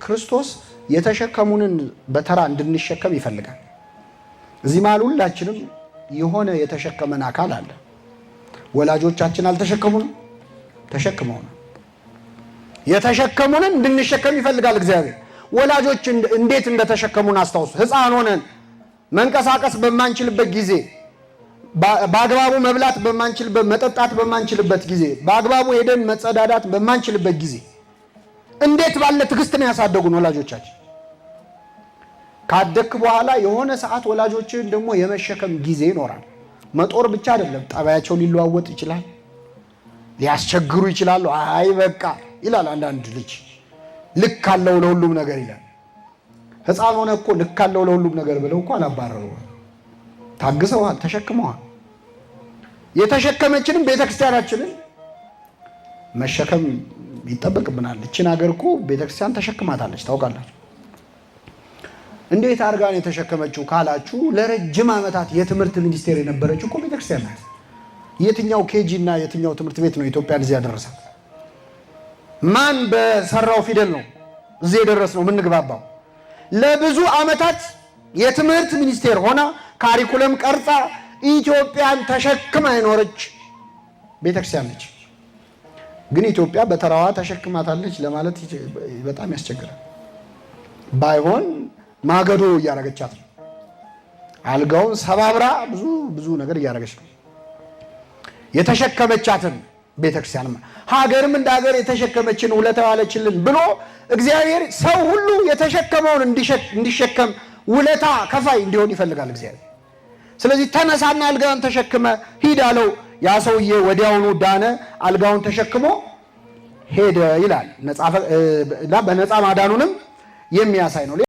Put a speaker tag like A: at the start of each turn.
A: ክርስቶስ የተሸከሙንን በተራ እንድንሸከም ይፈልጋል። እዚህ መሃል ሁላችንም የሆነ የተሸከመን አካል አለ። ወላጆቻችን አልተሸከሙንም? ተሸክመውናል። የተሸከሙንን እንድንሸከም ይፈልጋል እግዚአብሔር። ወላጆች እንዴት እንደተሸከሙን አስታውሱ። ሕፃን ሆነን መንቀሳቀስ በማንችልበት ጊዜ፣ በአግባቡ መብላት በማንችልበት፣ መጠጣት በማንችልበት ጊዜ፣ በአግባቡ ሄደን መጸዳዳት በማንችልበት ጊዜ እንዴት ባለ ትዕግስት ነው ያሳደጉን ወላጆቻችን። ካደግክ በኋላ የሆነ ሰዓት ወላጆችን ደግሞ የመሸከም ጊዜ ይኖራል። መጦር ብቻ አይደለም፣ ጠባያቸው ሊለዋወጥ ይችላል፣ ሊያስቸግሩ ይችላሉ። አይ በቃ ይላል አንዳንድ ልጅ፣ ልክ አለው ለሁሉም ነገር ይላል። ሕፃን ሆነ እኮ ልክ አለው ለሁሉም ነገር ብለው እኮ አላባረሩ፣ ታግሰዋል፣ ተሸክመዋል። የተሸከመችንም ቤተክርስቲያናችንን መሸከም ይጠበቅብናል። እችን ሀገር እኮ ቤተክርስቲያን ተሸክማታለች፣ ታውቃላችሁ። እንዴት አድርጋን የተሸከመችው ካላችሁ ለረጅም ዓመታት የትምህርት ሚኒስቴር የነበረችው እኮ ቤተክርስቲያን ናት። የትኛው KG እና የትኛው ትምህርት ቤት ነው ኢትዮጵያን እዚህ ያደረሳት? ማን በሰራው ፊደል ነው እዚህ የደረስነው የምንግባባው? ለብዙ ዓመታት የትምህርት ሚኒስቴር ሆና curriculum ቀርጻ ኢትዮጵያን ተሸክማ የኖረች ቤተክርስቲያን ነች። ግን ኢትዮጵያ በተራዋ ተሸክማታለች ለማለት በጣም ያስቸግራል። ባይሆን ማገዶ እያረገቻት ነው። አልጋውን ሰባብራ ብዙ ብዙ ነገር እያረገች ነው። የተሸከመቻትን ቤተክርስቲያን ሀገርም እንደ ሀገር የተሸከመችን ውለታ ዋለችልን ብሎ እግዚአብሔር ሰው ሁሉ የተሸከመውን እንዲሸከም ውለታ ከፋይ እንዲሆን ይፈልጋል እግዚአብሔር። ስለዚህ ተነሳና አልጋውን ተሸክመ ሂድ አለው። ያ ሰውዬ ወዲያውኑ ዳነ፣ አልጋውን ተሸክሞ ሄደ ይላል እና በነፃ ማዳኑንም የሚያሳይ ነው።